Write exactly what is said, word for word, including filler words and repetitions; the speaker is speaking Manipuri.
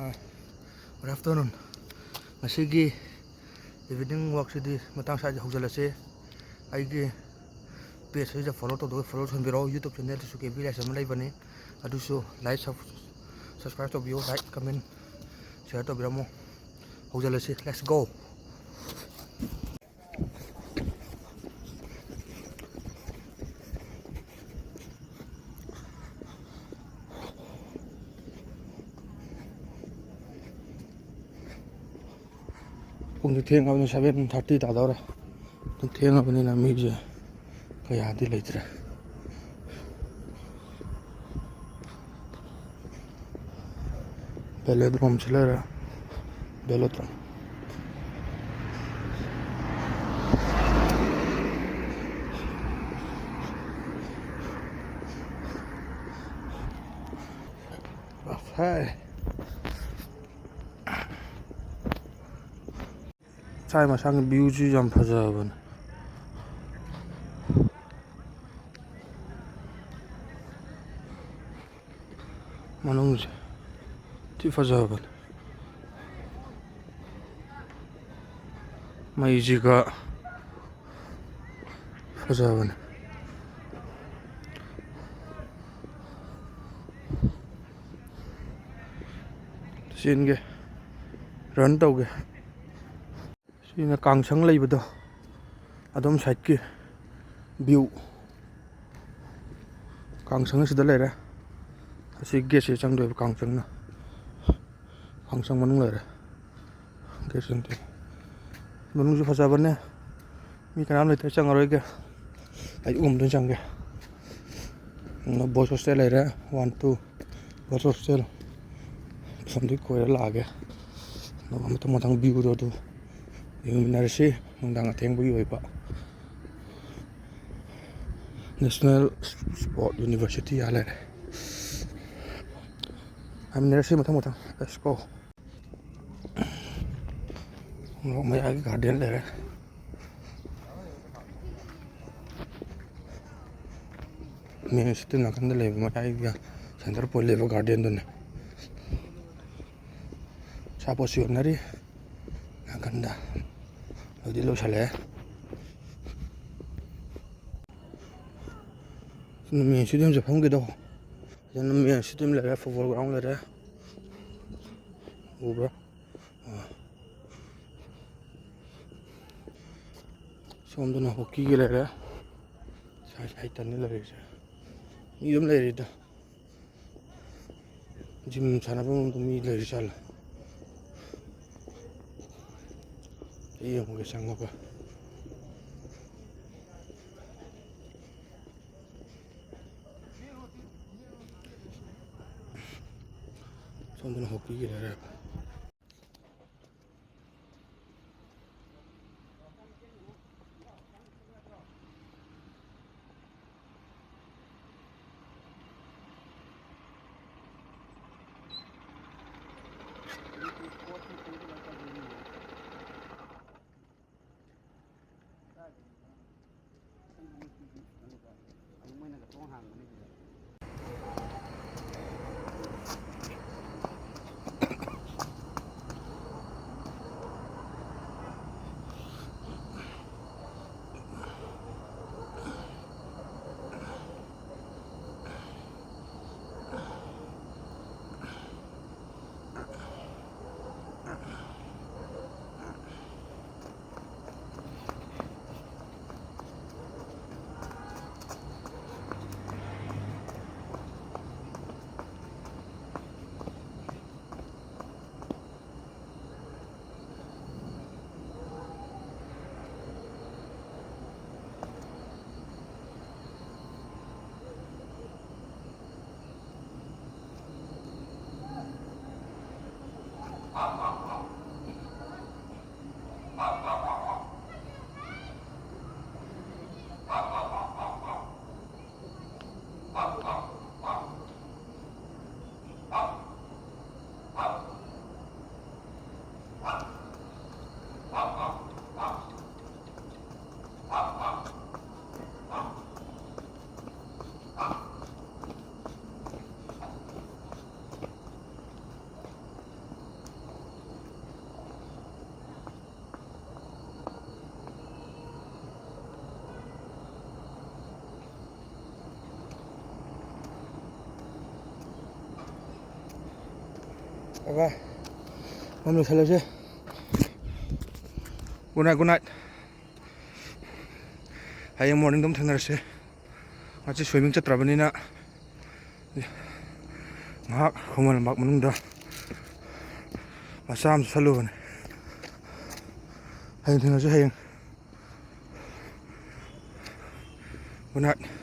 Good afternoon. ꯉꯁꯤꯒꯤ evening walkꯁꯤꯗꯤ ꯃꯇꯥꯡ ꯁ꯭ꯋꯥꯏꯗ ꯍꯧꯖꯤꯜꯂꯁꯤ꯫ ꯑꯩꯒꯤ pageꯁꯤꯗ follow ꯇꯧꯗꯕ follow ꯇꯧꯁꯟꯕꯤꯔꯣ꯫ YouTube channelꯗꯁꯨ ꯀꯦ ꯕꯤ ꯂꯥꯏꯁ꯭ꯔꯝ ꯂꯩꯕꯅꯤ, ꯑꯗꯨꯁꯨ like, sub-, subscribe ꯇꯧꯕꯤꯌꯨ, like, comment, share ꯇꯧꯕꯤꯔꯝꯃꯣ꯫ ꯍꯧꯖꯤꯜꯂꯁꯤ, let's go꯫ ꯄꯨꯡꯁꯨ ꯊꯦꯡꯉꯕꯅꯤ, seven thirty ꯇꯥꯗꯧꯔꯦ꯫ ꯑꯗꯨꯝ ꯊꯦꯡꯉꯕꯅꯤꯅ ꯃꯤꯁꯦ ꯀꯌꯥꯗꯤ ꯂꯩꯇ꯭ꯔꯦ꯫ Velodrome ꯁꯤ ꯂꯩꯔꯦ꯫ Velodrome꯫ ꯑꯁ, ꯍꯥꯏ꯫ ꯁ꯭ꯋꯥꯏ ꯃꯁꯥꯒꯤ viewꯁꯤ ꯌꯥꯝ ꯐꯖꯕꯅꯦ꯫ ꯃꯅꯨꯡꯁꯦ ꯊꯤ ꯐꯖꯕꯅꯦ꯫ ꯃꯩꯁꯤꯒ ꯐꯖꯕꯅꯦ꯫ ꯆꯦꯟꯒꯦ, run ꯇꯧꯒꯦ꯫ ꯁꯤꯅ ꯀꯥꯡꯁꯪ ꯂꯩꯕꯗꯣ, ꯑꯗꯣꯝ sideꯀꯤ view꯫ ꯀꯥꯡꯁꯪ ꯑꯁꯤꯗ ꯂꯩꯔꯦ꯫ ꯑꯁꯤ gateꯁꯦ ꯆꯪꯗꯣꯏꯕ ꯀꯥꯡꯁꯪꯅ꯫ ꯀꯥꯡꯁꯪ ꯃꯅꯨꯡ ꯂꯩꯔꯦ꯫ Gate ꯆꯪꯗꯣꯏ꯫ ꯃꯅꯨꯡꯁꯨ ꯐꯖꯕꯅꯦ꯫ ꯃꯤ ꯀꯅꯥꯝ ꯂꯩꯇ꯭ꯔꯦ, ꯆꯪꯉꯔꯣꯏꯒꯦ꯫ ꯑꯩ ꯎꯝꯗ ꯆꯪꯒꯦ꯫ Boys hostel ꯂꯩꯔꯦ, one, two, boys hostel꯫ ꯁꯣꯝꯗꯒꯤ ꯀꯣꯏꯔ ꯂꯥꯛꯑꯒꯦ꯫ ꯑꯗꯨꯒ ꯃꯊꯪ ꯃꯊꯪ viewꯗꯣ ꯑꯗꯨ ꯌꯦꯡꯃꯤꯟꯅꯔꯁꯤ꯫ ꯅꯨꯡꯗꯥꯡ ꯑꯊꯦꯡꯕꯒꯤ ꯑꯣꯏꯕ꯫ National Sport University ꯑꯥ ꯂꯩꯔꯦ꯫ ꯌꯦꯡꯃꯤꯟꯅꯔꯁꯤ ꯃꯊꯪ ꯃꯊꯪ꯫ Let's go꯫ ꯃꯌꯥꯏꯒꯤ garden ꯂꯩꯔꯦ꯫ Main city ꯅꯥꯀꯟꯗ ꯂꯩꯕ ꯃꯌꯥꯏꯒꯤ center point ꯂꯩꯕ gardenꯗꯨꯅꯦ꯫ ꯑꯆꯥꯄꯣꯠꯁꯨ ꯌꯣꯟꯅꯔꯤ ꯅꯥꯀꯟꯗ꯫ ꯂꯣꯏꯗꯤ ꯂꯣꯏꯁꯜꯂꯛꯑꯦ꯫ ꯅꯨꯃꯤꯠꯁꯤꯗꯤ ꯍꯧꯖꯤꯛ ꯐꯝꯈꯤꯗꯧ꯫ ꯁꯤꯗ ꯅꯨꯃꯤꯠꯁꯤꯗꯤ ꯂꯩꯔꯦ, football ground ꯂꯩꯔꯦ꯫ ꯎꯕ꯭ꯔꯥ? ꯑꯥ꯫ ꯁꯣꯝꯗꯅ hockeyꯒꯤ ꯂꯩꯔꯦ꯫ ꯁꯥꯏ ꯁꯥꯏ ꯇꯟꯅ ꯂꯩꯔꯤꯁꯦ꯫ ꯃꯤ ꯑꯗꯨꯝ ꯂꯩꯔꯤꯗ꯫ Gym ꯁꯥꯟꯅꯐꯝꯗ ꯃꯤ ꯂꯩꯔꯤ ꯖꯥꯠꯂ? ꯑꯩ ꯌꯦꯡꯉꯨꯒꯦ ꯆꯪꯉꯒ꯫ ꯁꯣꯝꯗꯅ hockeyꯒꯤ ꯂꯩꯔꯦ꯫ ꯕꯥꯏ ꯕꯥꯏ꯫ ꯃꯝ ꯂꯣꯏꯁꯜꯂꯁꯦ꯫ Good night, good night꯫ ꯍꯌꯦꯡ morning ꯑꯗꯨꯝ ꯊꯦꯡꯅꯔꯁꯦ꯫ ꯉꯁꯤ swimming ꯆꯠꯇ꯭ꯔꯕꯅꯤꯅ ꯉꯥꯏꯍꯥꯛ ꯈꯣꯡꯕꯥꯟ ꯂꯝꯄꯥꯛ ꯃꯅꯨꯡꯗ ꯃꯆꯥ ꯑꯃ ꯆꯠꯂꯨꯕꯅꯦ꯫ ꯍꯌꯦꯡ ꯊꯦꯡꯅꯁꯤ, ꯍꯌꯦꯡ꯫ Good night꯫